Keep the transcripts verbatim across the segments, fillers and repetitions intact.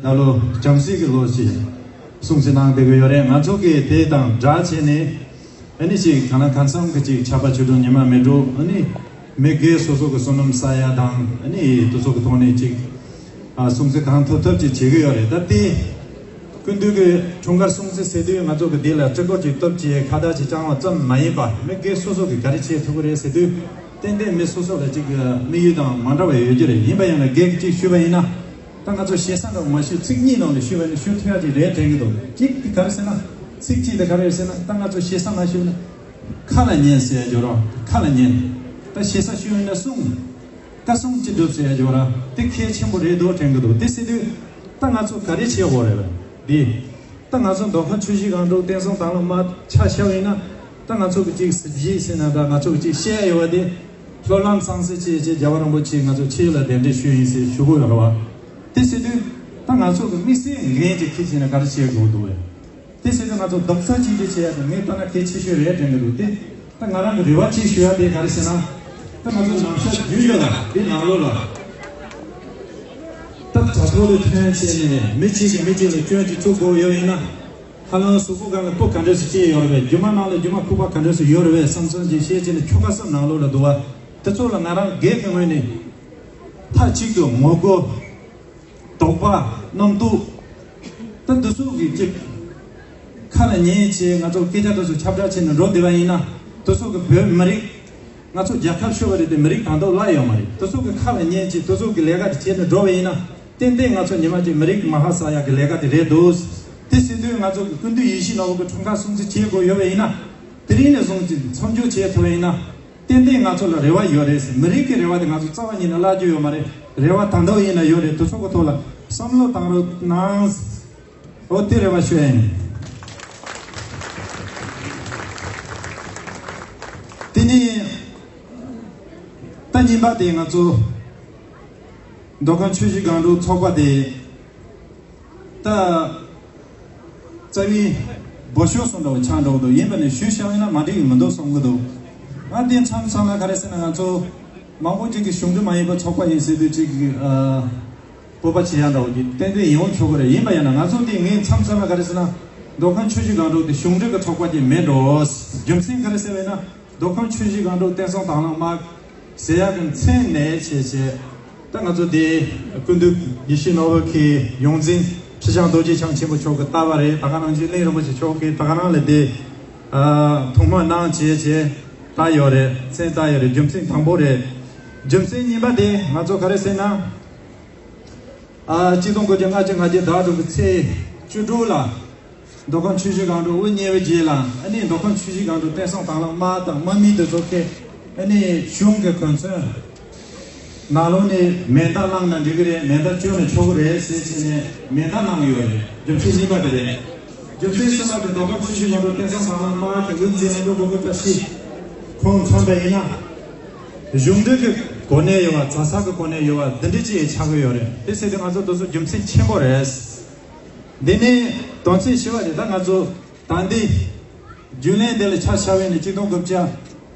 ད་ལོ་བྱང་སེམས་ཀྱི་ལོ་ཞེས་སྲུང་བརྩི་གནང་བསྡད་ཀྱི་ཡོད་རེད། ང་ཚོ་གིས་དེ་དང་སྦྲགས་བྱས་ནས་ཨ་ནི་ཅིག་གང་ལ་གང་འཚམ་གྱི་ཅིག་ཆར་པ་ཆུ་དྲོན་ཉི་མ་མེ་དྲོ་ཨ་ནི་མི་སྒེར་སོ་སོ་གི་བསོད་ནམས་བསག་ཡ་དང་ཨ་ནི་དེ་ཚོ་གི་ཐོག་ནས་ཅིག་ཨ་སྲུང་བརྩི་གང་ཐུབ་ཐུབ་ཅིག་བྱེད་ཀྱི་ཡོད་རེད། ད་དེ་སྐུ་མདུན་གྱི་འཁྲུངས་སྐར་སྲུང་བརྩི་ཟེར་དུས་ང་ཚོ་གི་དེ་ལ་སྤྲི་གོར་ཅིག་གཏུབ་བྱས་ཁ་བཏགས་ཅིག་བཅང་བ་ཙམ་མ་ཡིན་པ་མི་སྒེར་སོ་སོ་གིས་ག་རེ་བྱེད་ཐུབ་ཀྱི་རེད་ཟེར་དུས་ཏན་ཏན་མི་སོ་སོ་ལ་ཅིག་དམིགས་ཡུལ་དང་མ་འདྲ་བ་ཡོད་ཀྱི་རེད། ཡིན་པ་ཡིན་ན་སྒེར་གྱི་ཅིག་ཞུས་པ་ཡིན་ན། ད་ང་ཚོ་ཞེ་ས་འདྲ་བོ་མ་ཞུ། ཚིག་གཉིས་ནང་ལ་ཞུ་བ་ནི་ཞུ་ཐུབ་ཡ་ཅིག་རེད་དྲན་གྱི་འདུག་གཅིག་དེ་ག་རེ་ཟེར་ན། ཚིག་གཅིག་དེ་ག་རེ་ཟེར་ན། ད་ང་ཚོ་ཞེ་ས་མ་ཞུ་ན། ཁ་ལ་ཉན་ཟེར་ཡ་ཅིག་ཡོད་རེད། ཁ་ལ་ཉན། ད་ཞེ་ས་ཞུ་ཡིན་ན་གསུང་། བཀའ་གསུང་ཅི་སྒྲུབ་ཟེར་ཡ་ཅིག་ཡོད་རེད། དེ་གལ་ཆེན་པོ་རེད་འདུག་དྲན་གྱི་འདུག་དེ་ཟེར་དུས་ད་ང་ཚོ་ག་རེ་བྱེད་དགོས་རེད་པ། འདི། ད་ང་ཚོ་མདོ་ཁམས་ཆུ་བཞི་སྒང་དྲུག་བསྟན་སྲུང་དྭང་བླངས་དམག་ཆ་བཞག་པ་ཡིན་ན། ད་ང་ཚོ་གི་ཅིག་གཟི་བརྗིད་ཟེར་ན་འདྲ། ང་ཚོ་གི་ཅིག་བཤད་ཡ་ཡོད་པ་དེ། སློབ་ལམ་གཙང་སེལ་བྱས་བྱས་རྒྱལ་བ་རིན་པོ་ཆེ་ང་ཚོ་ཆོས་ལ་གདན་འདྲེན་ཞུས་ཡིན་ཟེར་ཞུ་དགོས་ཡོད་རེད་པ། དེ་ཟེར་དུས་ད་ང་ཚོ་གི་དམིགས་བསལ་འགན་ཅིག་འཁྱེར་བྱས་ནས་ག་རེ་བྱེད་དགོས་འདུག་པས། དེ་ཟེར་དུས་ང་ཚོ་རྡོག་རྩ་གཅིག་སྒྲིལ་བྱེད་ཡ་དེ་ངས་ལྟ་ན་གལ་ཆེ་ཤོས་རེད་དྲན་གྱི་འདུག་དེ་ད་ང་རང་གི་རེ་བ་གཅིག་ཞུ་ཡ་དེ་ག་རེ་ཟེར་ན། ད་ང་ཚོ་ནམ་ཞག་རྒྱུན་ལ་འདི་ནང་ལོགས་ལ་ད་དྲ་ཐོག་ལ་ཐོན་བྱས་ནས་མི་གཅིག་གིས་མི་གཅིག་ལ་སྐྱོན་ཅིག་བཙུགས་དགོས་ཡོད་ཡིན་ན། ཧ་ལམ་གཟུགས་པོ་སྒང་ལ་སྤུ་ག་འདྲ་ཞིག་སྐྱེས་ཡོད་རེད་པས། རྒྱུ་མ་ནང་ལ་རྒྱུ་མ་ཁུག་པ་ག་འདྲ་ཞིག་ཡོད་རེད་པས་བསམ་བསམ་ཅིག་བཤད་བྱས་ནས་ཁྱོ་ག་བསམ་ནང་ལོགས་ལ་འདུག་པ། དེ་ཚོ་ལ་ང་རང་སྒེར་གྱི་ངོས་ནས་མཐའ་གཅིག་ཏུ་ངོ་རྒོལ། དོགས་པ། རྣམ་རྟོག་ད་འདི་ཚོ་གི་ཅིག་ཁ་ལ་ཉན་བྱས་ང་ཚོ་སྐད་ཆ་དེ་ཚོ་ཁྱབ་བསྒྲགས་བྱས་ནས་འགྲོ་བསྡད་པ་ཡིན་ན། འདི་ཚོ་གི་བོད་མི་རིགས། ང་ཚོ་རྒྱལ་ཁབ་ཤོར་བ་རེད་དེ། མི་རིགས་དང་དུ་བརླག་ཡོད་མ་རེད། དེ་ཚོ་གི་ཁ་ལ་ཉན་བྱས་དེ་ཚོ་གི་ལས་ཀ་དེ་བྱས་ནས་འགྲོ་བ་ཡིན་ན། ཏན་ཏན་ང་ཚོ་ཉི་མ་གཅིག་མི་རིགས་མར་ཧ་ས་ཡག་གི་ལས་ཀ་དེ་རེད་འདུག་དེ་ཟེར་དུས་ང་ཚོ་གི་སྐུ་མདུན་ཡིད་བཞིན་ནོར་བུ་གི་འཁྲུངས་སྐར་སྲུང་བརྩི་བྱེད་དགོས་ཡོད་པ་ཡིན་ན། དེ་རིང་ནས་བཟུང་སྟེ་མཚམས་འཇོག་བྱེད་ཐུབ་པ་ཡིན་ན། ཏན་ཏན་ང་ཚོ་ལ་རེ་བ་ཡོད་རེད། མི་རིགས་ཀྱི་རེ་བ་དེ་ང་ཚོ་རྩ་བ་ཉིད་ནས་བརླག་རྒྱུ་ཡོད་མ་རེད། རེ་བ་ད་ལྟ་ཡིན་ན་ཡོད་རེད། དེ་ཚོ་གི་ཐོག་ལ་བསམ་བློ་བཏང་རོགས་གནང་། འོ་དེ་རེ་བ་ཞུ་ཡ་ཡིན། དེ་ནས་ད་གཉིས་པ་དེ་ང་ཚོ་མདོ་ཁམས་ཆུ་བཞི་སྒང་དྲུག་ཚོགས་པ་དེ་ད་རྩ་བའི་འབོ་ཤོག་སོང་འདྲ་བོ་ཆགས་འགྲོ་གི་འདུག་ཡིན་པ་ནས་ཞུས་བཞག་ཡིན་ན་མ་འགྲིག་གི་མི་འདུག་བསམ་གི་འདུག་ང་དེ་མཚམས་མཚམས་ལ་ག་རེ་ཟེར་ན་ང་ཚོ་མང་པོ་ཅིག་གིས་གཞུང་འབྲེལ་མ་ཡིན་པ་ཚོགས་པ་ཡིན་ཟེར་དུས་ཅིག་གི་ཨ། སྤོབས་པ་བྱེད་ཡག་འདྲ་བོ་ཅིག་ཏན་ཏན་ཡོང་ཆོག་གི་རེད། ཡིན་པ་ཡིན་ན་ང་ཚོ་འདི་ངས་མཚམས་མཚམས་ལ་ག་རེ་ཟེར་ན། མདོ་ཁམས་ཆུ་བཞི་སྒང་དྲུག་དེ་གཞུང་འབྲེལ་གྱི་ཚོགས་པ་ཅིག་མིན་འགྲོ། རྒྱུ་མཚན་ག་རེ་ཟེར་བས་ན། མདོ་ཁམས་ཆུ་བཞི་སྒང་དྲུག་བསྟན་སྲུང་དྭང་བླངས་དམག་ཟེར་ཡག་གི་མཚན་ནས་བྱས་བྱས། ད་ང་ཚོ་དེ་སྐུ་མདུན་ཡིད་བཞིན་ནོར་བུ་གི་ཡོངས་འཛིན་ཁྲི་བྱང་རྡོ་རྗེ་འཆང་ཆེན་པོ་མཆོག་གིས་བཏབ་པ་རེད། ད་ག་ནང་བཞིན་གླིང་རིན་པོ་ཆེ་མཆོག་གིས་ད་ག་རང་ལ་དེ་ཐུགས་སྨོན་གནང་བྱས་བྱས་བཏབ་ཡོད་རེད། མཚན་བཏབ་ཡོད་རེད། རྒྱུ་མཚན་དང་པོ་རེད། རྒྱུ་མཚན་གཉིས་པ་དེ་ང་ཚོ་ག་རེ་ཟེར་ན། ཨ། གཅིག་སྟོང་དགུ་བརྒྱ་ལྔ་བཅུ་ང་བརྒྱད་ཟླ་དྲུག་གི་ཚེས་བཅུ་དྲུག་ལ་མདོ་ཁམས་ཆུ་བཞི་སྒང་དྲུག་དབུ་བརྙེས་པའི་རྗེས་ལ། ཨ་ནི་མདོ་ཁམས་ཆུ་བཞི་སྒང་དྲུག་བསྟན་སྲུང་དྭང་བླངས་དམག་དང་དམག་མི་དེ་ཚོ་གིས་ཨ་ནི་གཞུང་གི་གོ་མཚོན་ནང་ལོགས་ནས་མེ་མདའ་བླངས་ན་འགྲིག་གི་རེད། མེ་མདའ་བཅོལ་ན་ཆོག་གི་རེད་ཟེར་བྱས་ནས་མེ་མདའ་བླངས་ཡོད་རེད། རྒྱུ་མཚན་གཉིས་པ་དེ་རེད། རྒྱུ་མཚན་གསུམ་པ་དེ་མདོ་ཁམས་ཆུ་བཞི་སྒང་དྲུག་བསྟན་སྲུང་དྭང་བླངས་དམག་གི་དབུ་འཛིན་ལྷན་ཁང་གོ་སྐབས་བཀྲ་ཤིས་ཁོང་མཚོན་པ་ཡིན་ན། གཞུང་འབྲེལ་གྱི་གོ་གནས་ཡོད་པ། རྩ་ས་གི་གོ་གནས་ཡོད་པ་འདི་འདྲ་ཅིག་ཆགས་ཀྱི་ཡོད་རེད། དེ་ཟེར་དུས་ང་ཚོ་དེ་ཚོ་རྒྱུ་མཚན་ཆེན་པོ་རེད། འདི་ནས་དོན་ཚན་བཞི་པ་དེ་ད་ང་ཚོ་ད་འདི་རྒྱུན་ལས་འདི་ལ་ཆ་བཞག་པ་ཡིན་ན་གཅིག་སྟོང་དགུ་བརྒྱ་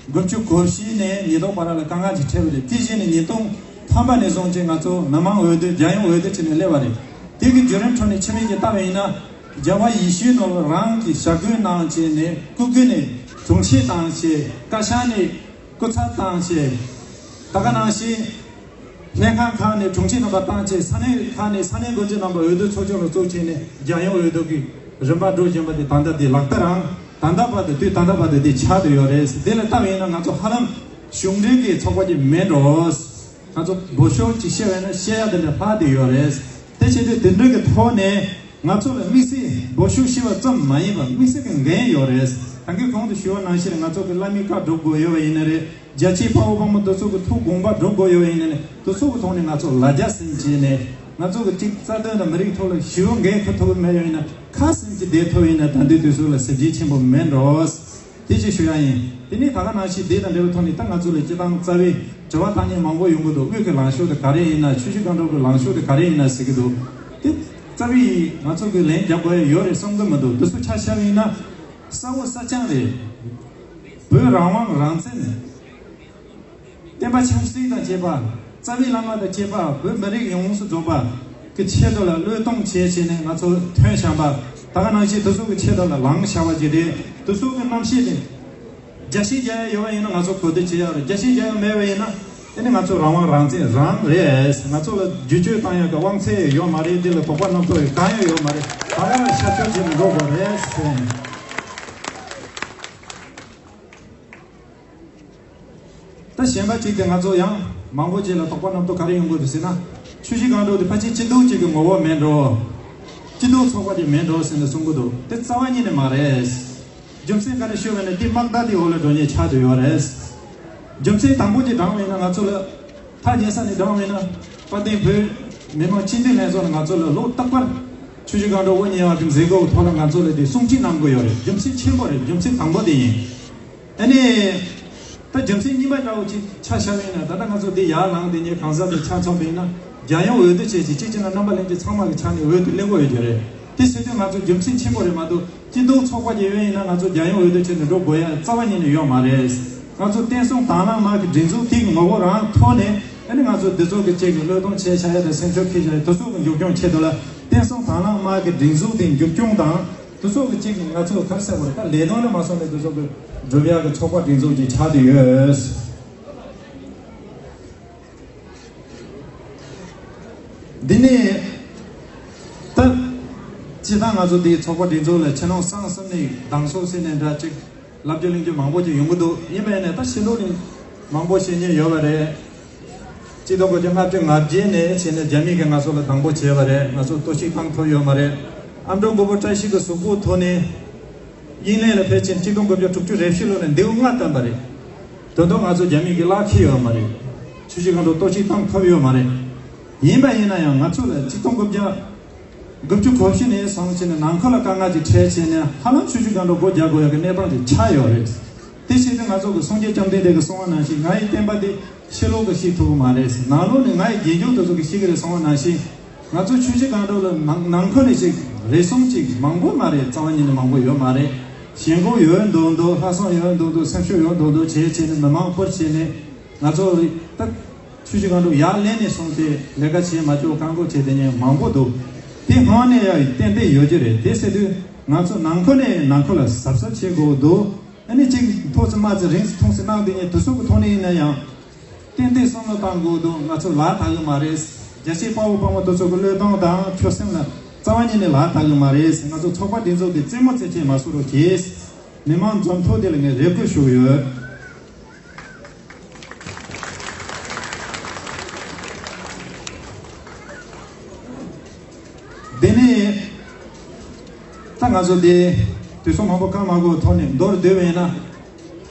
དགུ་བཅུ་གོ་བཞི་ནས་ཉིས་སྟོང་བར་ལ་དཀའ་ངལ་ཅིག་འཕྲད་པ་རེད། དེ་བཞིན་ནས་ཉིས་སྟོང་ཐམ་པ་ནས་བཟུང་ཅིག་ང་ཚོ་མི་མང་འོས་བསྡུ་རྒྱལ་ཡོངས་འོས་བསྡུ་བྱས་ནས་སླེབས་པ་རེད། དེ་གི་བརྒྱུད་རིམ་ཁྲོད་ནས་ཕྱི་མིག་ཅིག་བལྟ་བ་ཡིན་ན། རྒྱལ་བ་ཡིད་བཞིན་ནོར་བུ་རང་གི་ཞབས་སྐུའི་ནང་བྱས་ནས་སྐུ་སྒེར་ནས་དྲུང་ཆེ་བཏང་བྱས། བཀའ་ཤག་ནས་སྐུ་ཚབ་བཏང་བྱས། ད་ག་ནང་བཞིན་ལྷན་ཁང་ཁག་ནས་དྲུང་ཆེ་རྣམ་པ་བཏང་བྱས། ས་གནས་ཁག་ནས་ས་གནས་འགོ་འཛིན་རྣམ་པ་འོས་བསྡུ་ཚོགས་ཆུང་ལ་བཙུགས་བྱས་ནས་རྒྱལ་ཡོངས་འོས་བསྡུ་གི་རིམ་པ་འགྲོ་བཞིན་པ་དེ་ད་ལྟ་དེ་ལག་བསྟར་རང་ད་ལྟ་བར་དུ་དུས་ད་ལྟ་བར་དུ་དེ་ཆགས་བསྡད་ཡོད་རེད། དེ་ལ་ལྟ་བ་ཡིན་ན་ང་ཚོ་ཧ་ལམ་གཞུང་འབྲེལ་གྱི་ཚོགས་པ་ཅིག་མིན་འགྲོ། ང་ཚོ་འབོ་ཤོག་ཅིག་བཤད་པ་ཡིན་ན་བཤད་ཡ་དེ་འདྲ་ལྷག་བསྡད་ཡོད་རེད། དེ་བྱེད་དུས་དེ་འདྲ་གི་ཐོག་ནས་ང་ཚོ་ལ་དམིགས་བསལ་འབོ་ཤོག་བཤད་པ་ཙམ་མ་ཡིན་པར་དམིགས་བསལ་གྱི་འགན་ཡོད་རེད། ད་གིན་གོང་དུ་ཞུས་པ་ནང་བཞིན་ང་ཚོ་གི་བླ་མའི་བཀའ་སྒྲུབ་དགོས་ཡོད་པ་ཡིན་ན་རེད། རྒྱལ་གཅེས་དཔའ་བོ་དཔའ་མོ་དེ་ཚོ་གི་ཐུགས་དགོངས་པ་སྒྲུབ་དགོས་ཡོད་པ་ཡིན་ན་རེད། དེ་ཚོ་གི་ཐོག་ནས་ང་ཚོ་ལ་རྒྱ་ཟིན་བྱས་ནས་ང་ཚོ་གི་གཅིག་རྩ་དོན་དང་མི་རིགས་ཐོག་ལ་ཞི་བའི་འགན་འཁུར་ཐུབ་ཀྱི་མེད་ཡོད་ཡིན་ན། ཁ་ཟིན་གྱི་བསྡད་ཐུབ་ཡིན་ན་ད་འདི་དུས་ཚོད་ལ་གཟི་བརྗིད་ཆེན་པོ་མེད་འགྲོ། དེ་ཅིག་ཞུ་ཡ་ཡིན། དེ་ནས་ད་ག་ནང་བཞིན་དེ་དང་འབྲེལ་བའི་ཐོག་ནས་ད་ང་ཚོ་ལ་སྤྱིར་བཏང་རྩ་བའི་དྲི་བ་བཏང་མཁན་མང་པོ་ཡོང་གི་འདུག་དབུས་ཀྱི་ལངས་ཕྱོགས་དེ་ག་རེ་ཡིན་ན། ཆུ་བཞི་སྒང་དྲུག་གི་ལངས་ཕྱོགས་དེ་ག་རེ་ཡིན་ན་ཟེར་གྱི་འདུག་དེ་རྩ་བའི་ང་ཚོ་གི་ལན་རྒྱག་དགོས་ཡ་ཡོད་རེད་བསམ་གྱི་མི་འདུག་དེ་ཚོ་ཆ་བཞག་པ་ཡིན་ན་གསལ་བོ་གསལ་རྐྱང་རེད། བོད་རང་དབང་རང་བཙན། བསྟན་པ་ཆབ་སྲིད་དང་བཅས་པ། རྩ་བའི་བླ་མ་དང་བཅས་པ། བོད་མི་རིགས་ཡོངས་སུ་རྫོགས་པ། གི་ཆེད་དུ་ལ་བློས་གཏོང་བྱས་བྱས་ནས་ང་ཚོ་ཐོན་བཞག་པ། ད་ག་ནང་བཞིན་དེ་ཚོ་གི་ཆེད་དུ་ལ་ལངས་བཞག་པ་ཅིག་རེད། དེ་ཚོ་གི་རྣམ་ཤེས་དེ་རྒྱ་ཞིག་རྒྱག་ཡ་ཡོད་པ་ཡིན་ན་ང་ཚོ་གོ་བསྡུར་བྱེད་ཡ་རེད། རྒྱ་ཞིག་རྒྱག་ཡ་མེད་པ་ཡིན་ན་ཨ་ནི་ང་ཚོ་རང་དབང་རང་བཙན་རང་རེད། ང་ཚོ་ལ་བསྒྱུར་བཅོས་བཏང་ཡ་གི་དབང་ཚད་ཡོད་མ་རེད། དེ་ལ་དོགས་པ་རྣམ་རྟོག་ཡོད་གང་ཡང་ཡོད་མ་རེད། ད་ག་ལ་ཤར་སྐྱོད་བྱེད་མི་འགྲོ་དགོས་རེད་ཟེར། ད་གཞན་པ་གཅིག་དེ་ང་ཚོ་ཡང་མང་པོ་ཅིག་ལ་དོགས་པ་རྣམ་རྟོག་ག་རེ་ཡོང་གི་འདུག་ཟེར་ན། ཆུ་བཞི་སྒང་དྲུག་དེ་ཕལ་ཆེར་སྤྱི་བཏུག་ཅིག་གི་ངོ་བོ་མེད་འགྲོ། སྤྱི་བཏུག་ཚོགས་པ་ཅིག་མེད་འགྲོ་ཟེར་ནས་གསུང་གི་འདུག་དེ་རྩ་བ་ཉིད་ནས་མ་རེད། རྒྱུ་མཚན་ག་རེ་ཤོད་པ་ན་དེ་དམག་དར་དེའི་འོག་ལ་འགྲོ་མཁན་ཆགས་བསྡད་ཡོད་རེད། རྒྱུ་མཚན་དང་པོ་དེ་དྲངས་པ་ཡིན་ན་ང་ཚོ་ལ། ཐག་ཉེ་ས་ནས་དྲངས་པ་ཡིན་ན། དཔལ་ལྡན་བོད་མི་མང་སྤྱི་འཐུས་ལྷན་ཚོགས་ནས་ང་ཚོ་ལ་ལོ་རྟག་པར་ཆུ་བཞི་སྒང་དྲུག་དབུ་བརྙེས་པ་གི་མཛད་སྒོའི་ཐོག་ལ་ང་ཚོ་ལ་དེ་གསུང་ཆོས་གནང་གི་ཡོད་རེད། རྒྱུ་མཚན་ཆེན་པོ་རེད། རྒྱུ་མཚན་དང་པོ་དེ་ཡིན། ཨ་ནི། ད་རྒྱུ་མཚན་གཉིས་པ་འདྲ་བོ་ཅིག་ཆ་བཞག་པ་ཡིན་ན། ད་ལྟ་ང་ཚོ་འདི་ཡར་ལངས་དེ་ཉིད་གང་ཟག་དེ་ཆ་མཚོན་པ་ཡིན་ན། རྒྱལ་ཡོངས་འོས་བསྡུ་བྱས་ཅིག་གཅིག་བྱས་ན་རྣམ་པ་ལྷན་རྒྱས་ཚང་མ་གི་ཆ་ནས་འོས་བསྡུ་ལེན་དགོས་ཡོད་ཀྱི་རེད། དེ་བྱེད་དུས་ང་ཚོ་རྒྱུ་མཚན་ཆེན་པོ་རེད་མ་གཏོགས། སྤྱི་བཏུག་ཚོགས་པ་ཅིག་ཡོད་ཡིན་ན་ང་ཚོ་རྒྱལ་ཡོངས་འོས་བསྡུ་བྱས་ནས་འགྲོ་དགོས་ཡ་རྩ་བ་ཉིད་ནས་ཡོད་མ་རེད། ང་ཚོ་བསྟན་སྲུང་དྭང་བླངས་དམག་གི་སྒྲིག་འཛུགས་དེ་གི་ངོ་བོ་རང་ཐོག་ནས། ཨ་ནི་ང་ཚོ་འདི་ཚོ་གི་གཅིག་གི་བློས་གཏོང་བྱས་བཞག་ཡ་དང་སེམས་ཤུགས་འཁྱེར་བཞག་ཡ་དེ་ཚོ་གི་མཇུག་སྐྱོང་ཆེད་དུ་ལ། བསྟན་སྲུང་དྭང་བླངས་དམག་གི་སྒྲིག་འཛུགས་དེ་མཇུག་སྐྱོང་དང་། དེ་ཚོ་གི་གཅིག་ང་ཚོ་ག་རེ་ཟེར་དགོས་རེད། ད་ལས་དོན་ལ་མ་སོང་ནས་དེ་ཚོ་གི་སྒྲུབ་ཡ་གི་ཚོགས་པ་སྒྲིག་འཛུགས་ཅིག་ཆགས་བསྡད་ཡོད། འདི་ནས་ད་སྤྱིར་བཏང་ང་ཚོ་འདིའི་ཚོགས་པ་སྒྲིག་འཛུགས་ལ་ཕྱི་ནང་གསང་གསུམ་ནས་སྡང་ཟུག་ཟེར་ནས་འདྲ་ཅིག་ལབ་རྒྱུ་གླེང་རྒྱུ་མང་པོ་ཅིག་ཡོང་གི་འདུག་ཡིན་པ་ཡིན་ནའི་ད་ཕྱི་ལོགས་ནས་མང་པོ་བཤད་མཁན་ཡོད་པ་རེད། གཅིག་སྟོང་དགུ་བརྒྱ་ལྔ་བཅུ་ང་བརྒྱད་ནས་བྱས་ནས་རྒྱ་མི་གིས་ང་ཚོ་ལ་སྡང་པོ་བྱས་པ་རེད། ང་ཚོ་ལྟོ་ཤིག་བཏང་ཐུབ་ཡོད་མ་རེད། ཨ་མདོ་མགོན་པོ་བཀྲ་ཤིས་ཀྱི་གཟུགས་པོའི་ཐོག་ནས། དབྱིན་ལན་ལ་ཕེབས་ཕྱིན་གཅིག་སྟོང་དགུ་བརྒྱ་དྲུག་ཅུ་རེ་བཞི་ལོ་ནས་མདེའུ་ལྔ་བཏོན་པ་རེད། དོན་དུ་ང་ཚོ་རྒྱ་མི་གི་ལག་ཁེལ་ཡོད་མ་རེད། ཆུ་བཞི་སྒང་དྲུག་ལྟོ་ཆས་བཏང་ཐུབ་ཡོད་མ་རེད། ཡིན་པ་ཡིན་ན་ཡང་ང་ཚོ་ལ་གཅིག་སྟོང་དགུ་བརྒྱ་དགུ་བཅུ་གོ་བཞི་ནས་བཟུང་བྱས་ནས་ནང་ཁུལ་ལ་དཀའ་ངལ་ཅིག་འཕྲད་བྱས་ནས་ཧ་ལམ་ཆུ་བཞི་སྒང་དྲུག་སྒོ་རྒྱག་དགོས་ཡ་གི་གནས་སྟངས་ཅིག་ཆགས་ཡོད་རེད། དེ་བྱས་ཏེ་ང་ཚོ་གི་སངས་རྒྱས་བཅོམ་ལྡན་འདས་ཀྱིས་གསུངས་པ་ནང་བཞིན། ང་ཡི་བསྟན་པ་འདི་ཕྱི་ལོགས་ཀྱིས་བཤིག་ཐུབ་ཀྱི་མ་རེད། ནང་ལོགས་ནས་ང་ཡི་རྗེས་འཇུག་དེ་ཚོ་གིས་བཤིག་གི་རེད་གསུངས་པ་ནང་བཞིན། ང་ཚོ་ཆུ་བཞི་སྒང་དྲུག་ལ་ནང་ནང་ཁུལ་ནས་ཅིག་རེ་ཟུང་ཅིག་མང་པོ་མ་རེད། རྩ་བ་ཉིད་ནས་མང་པོ་ཡོད་མ་རེད། ཞེན་ཁོག་ཡོད་མདོག་མདོག་ལྷག་བསམ་ཡོད་མདོག་མདོག་སེམས་ཤུགས་ཡོད་མདོག་མདོག་བྱས་བྱས་ནས་མི་མང་སྐོར་བྱས་ནས་ང་ཚོ་ད་ཆུ་བཞི་སྒང་དྲུག་ཡར་ལེན་ནས་བཟུང་སྟེ་ལས་ཀ་བྱེད་མ་བཅུག་བཀག་འགོག་བྱས་བསྡད་མཁན་མང་པོ་འདུག་དེ་སྔོན་ནས་ཡང་ཏན་ཏན་ཡོད་ཀྱི་རེད། དེ་ཟེར་དུས་ང་ཚོ་ནང་ཁུལ་ནས་ནང་ཁུལ་ལ་གཟབ་གཟབ་བྱེད་དགོས་འདུག་ཨ་ནི་གཅིག་མཐོ་ཙམ་དམའ་ཙམ་རིང་ཙམ་ཐུང་ཙམ་གནང་བསྡད་མཁན་དེ་ཚོ་གི་ཐོག་ནས་ཡིན་ན་ཡང་། ཏན་ཏན་བསམ་བློ་བཏང་དགོས་འདུག་ང་ཚོ་ལག་ཐག་གི་མ་རེད། རྒྱལ་གཅེས་དཔའ་བོ་དཔའ་མོ་དེ་ཚོ་གི་བློས་གཏོང་དང་ཆོད་སེམས་ལ་རྩ་བ་ཉིད་ནས་ལག་ཐག་གི་མ་རེད། ང་ཚོ་ཚོགས་པ་འདི་ཚོ་གི་རྩེད་མོ་རྩེ་ཆེད་མ་བཟོ་རོགས་གྱིས། མི་མང་འཛོམས་ཐོག་དེ་ལ་ངས་རེ་སྐུལ་ཞུ་གི་ཡོད། དེ་ནས་ད་ང་ཚོ་དེ་དུས་ཚོད་མང་པོ་བཀག་མ་དགོས་ཐོག་ནས་མདོར་བསྡུས་པ་ཡིན་ན།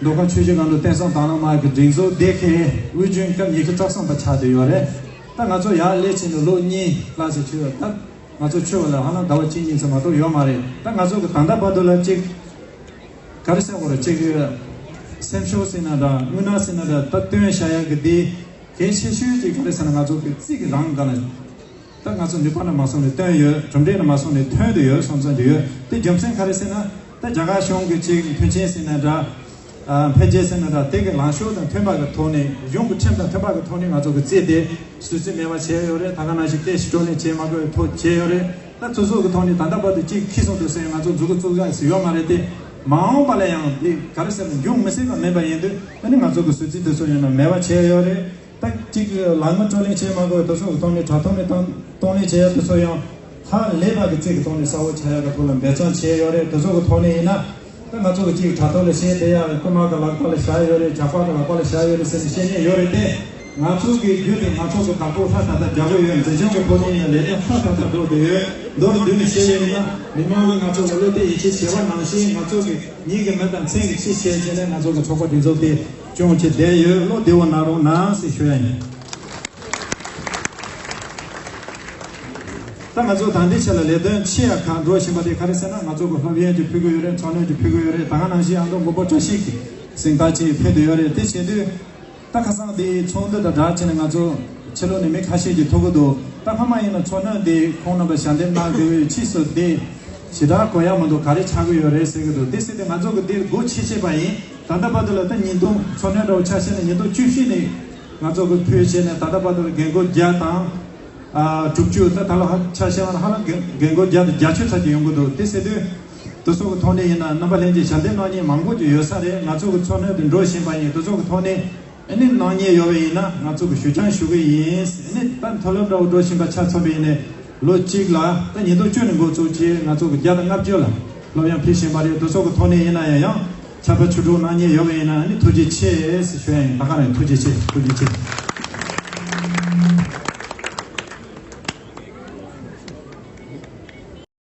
མདོ་ཁམས་ཆུ་བཞི་སྒང་དྲུག་བསྟན་སྲུང་དྭང་བླངས་དམག་གི་སྒྲིག་འཛུགས་སྡེ་ཁག་དབུས་རྒྱུན་སྐབས་ཉི་ཤུ་རྩ་གསུམ་པ་ཆགས་བསྡད་ཡོད་རེད། ད་ང་ཚོ་ཡར་སླེབས་ཕྱིན་ནས་ལོ་གཉིས་ལྷག་ཙམ་ཆགས་ཡོད། ད་ང་ཚོ་ཆོས་པ་ལ་ཧ་ལམ་ཟླ་བ་གཅིག་གཉིས་ཙམ་མ་གཏོགས་ཡོད་མ་རེད། ད་ང་ཚོ་གི་ད་ལྟ་བར་དུ་ལ་གཅིག་ག་རེ་ཟེར་དགོས་རེད། གཅིག་སེམས་ཤུགས་ཟེར་ན་འདྲ། རྔུལ་ནག་ཟེར་ན་འདྲ། ད་བཏོན་བཞག་ཡག་གི་དེ་གལ་ཆེ་ཤོས་ཅིག་ག་རེ་ཟེར་ན། ང་ཚོ་གི་རྩིས་ཀྱི་རང་ག་ལ། ད་ང་ཚོ་ནུས་པ་ནས་མ་སོང་ནས་བཏོན་ཡོད། གྲུབ་འབྲས་ནས་མ་སོང་ནས་ཐོན་བསྡད་ཡོད། སོང་ཙང་དེ་ཡོད། དེ་རྒྱུ་མཚན་ག་རེ་ཟེར་ན། ད་རྒྱ་གར་གཞུང་གི་ཅིག་མཐུན་རྐྱེན་ཟེར་ན་འདྲ། ཨ་འཕེལ་རྒྱས་ཟེར་ན་འདྲ། དེ་གི་ལངས་ཕྱོགས་དང་མཐུན་པ་གི་ཐོག་ནས། གཞུང་གི་ཁྲིམས་དང་མཐུན་པ་གི་ཐོག་ནས་ང་ཚོ་གི་རྩིས་དེ་ཟུར་རྩིས་མེད་པ་བྱས་ཡོད་རེད། ད་ག་ནང་བཞིན་སྐད་ཞིག་བཀྲོལ་ལེན་བྱེད་མ་དགོས་པའི་ཐོག་བྱས་ཡོད་རེད། ད་སོ་སོ་གི་ཐོག་ནས་ད་ལྟ་བར་དུ་ཅིག་ཁྱི་སོང་འདུག་ཟེར་ང་ཚོ་མཛུབ་གུ་བཙུགས་ཡག་ཟེར་ཡོད་མ་རེད་དེ། མ་འོངས་པ་ལ་ཡང་དེ་ག་རེ་ཟེར་ན། འབྱུང་མི་སྲིད་པ་མིན་པ་ཡིན་དུས། ཨ་ནི་ང་ཚོ་གི་ཟུར་རྩིས་དེ་ཚོ་ཡང་ན་མེད་པ་བྱས་ཡོད་རེད། ད་གཅིག་ལག་དངུལ་བཀྲོལ་ལེན་བྱེད་མ་དགོས་པའི་དེ་ཚོ་གི་ཐོག་ནས། དྲ་ཐོག་ནས་བཏང་གཏོང་ལེན་བྱེད་ཡ་དེ་ཚོ་ཡང་ཧ་ལས་པ་གི་རྩིས་ཀྱི་ཐོག་ནས་གསལ་བོ་ཆགས་ཡ་གི་ཐོག་ལ་འབད་བརྩོན་བྱས་ཡོད་རེད། དེ་ཚོ་གི་ཐོག་ནས་ཡིན་ན། ད་ང་ཚོ་གི་གཅིག་དྲ་ཐོག་ལ་བཤད་བསྡད་ཡ། རྐུན་མ་གི་ལག་པ་ལ་བཞག་ཡོད་རེད། ཇག་པ་གི་ལག་པ་ལ་བཞག་ཡོད་རེད་ཟེར་ནས་བཤད་མཁན་ཡོད་རེད་དེ། ང་ཚོ་གི་བརྒྱུད་དེ་ང་ཚོ་གི་བདག་པོ་ཧྲ་ཏག་ཏག་རྒྱག་གི་ཡོད། འཛིན་སྐྱོང་གི་ཐོག་ནས་ཡིན་ན་ལས་དོན་ཧྲ་ཏག་ཏག་འགྲོ་བསྡད་ཡོད། མདོར་བསྡུས་ནས་བཤད་ཡོད་ན། མི་མང་གིས་ང་ཚོ་ལ་བློ་གཏད་ཡིད་ཆེས་བྱས་པ་ནང་བཞིན། ང་ཚོ་གི་མྱིག་གི་མིག་དང་མཚན་གྱི་ཆུ་བྱས་བྱས་ནས་ང་ཚོ་གི་ཚོགས་པ་འདི་ཚོ་དེ་སྐྱོང་བྱས་བསྡད་ཡོད། བློ་བདེ་བོ་གནང་རོགས་གནང་ཟེར་ཞུ་ཡ་ཡིན། ད་ང་ཚོ་ད་ལྟའི་ཆ་ལ་ལས་དོན་ཆེ་ཡ་གང་འགྲོ་བཞིན་པ་དེ་ག་རེ་ཟེར་ན། ང་ཚོ་གི་སློབ་ཡོན་གྱི་ཕུལ་གི་ཡོད་རེད། འཚོ་སྣོན་གྱི་ཕུལ་གི་ཡོད་རེད། ད་ག་ནང་བཞིན་ཨ་མདོ་མགོན་པོ་བཀྲ་ཤིས་ཀྱི་གཟེངས་རྟགས་ཅིག་ཕུལ་བསྡད་ཡོད་རེད། དེ་བྱེད་དུས། ད་ཁ་སང་དེའི་ཚོགས་འདུ་དང་སྦྲགས་བྱས་ནས་ང་ཚོ་ཕྱི་ལོགས་ནས་མི་ཁ་ཤས་ཀྱིས་ཐུག་གི་འདུག་ད་སྔོན་མ་ཡིན་ན་འཚོ་སྣོན་དེ་ཁོང་རྣམ་པ་ཞལ་འདེབས་གནང་དེ་ཕྱིས་སུ་དེ་ཞེ་དྲག་གོ་ཡ་མི་འདུག་ག་རེ་ཆགས་ཀྱི་ཡོད་རེད་ཟེར་གྱི་འདུག་དེ་ཟེར་དུས་ང་ཚོ་གི་དེ་སྒོ་ཕྱེ་ཕྱེ་བ་ཡིན། ད་ལྟ་བར་དུ་ལ་ད་ཉིས་སྟོང་། འཚོ་སྣོན་འདྲ་བོ་ཆ་བཞག་ན་ཉིས་སྟོང་བཅུ་བཞི་ནས་ང་ཚོ་གི་ཕུལ་བྱས་ནས་ད་ལྟ་བར་དུ་ལ་རྒན་རྒོན་བརྒྱ་དང་ ཨ་དྲུག་ཅུ། ད་ད་ལོ་ཧ་ཆ་བཞག་ན་ཧ་ལམ་རྒན་རྒན་རྒོན་བརྒྱ་དང་བརྒྱད་ཅུ་ཙམ་ཅིག་ཡོང་གི་འདུག་དེ་ཟེར་དུས་དེ་ཚོ་གི་ཐོག་ནས་ཡིན་ན་རྣམ་པ་ལྷན་རྒྱས་ཞལ་འདེབས་གནང་མཁན་མང་པོ་ཅིག་ཡོད་ས་རེད། ང་ཚོ་གི་འཚོ་སྣོད་དེ་འགྲོ་བཞིན་པ་ཡིན། དེ་ཚོ་གི་ཐོག་ནས་ཨ་ནི་གནང་མཁན་ཡོད་པ་ཡིན་ན་ང་ཚོ་གི་ཞུ་སྦྱང་ཞུ་གི་ཡིན། ཨ་ནི་ད་མཐོ་སློབ་འདྲ་བོ་འགྲོ་བཞིན་པ་ཆ་མཚོན་པ་ཡིན་ནའི་ལོ་གཅིག་ལ་ད་ཉིས་སྟོང་བཅུ་ནས་འགོ་བཙུགས་བྱས་ང་ཚོ་གི་བརྒྱ་དང་ལྔ་བཅུ་ལ་སློབ་ཡོན་ཕུལ་བཞིན་པ་རེད། དེ་ཚོ་གི་ཐོག་ནས་ཡིན་ན་ཡང་ཡང་ཆར་པ་ཆུ་དྲོད་གནང་མཁན་ཡོད་པ་ཡིན་ན་ཨ་ནི་ཐུགས་རྗེ་ཆེ་ཟེར་ཞུ་ཡ་ཡིན། ད་ག་རང་ཐུགས་རྗེ་ཆེ། ཐུགས་རྗེ་ཆེ།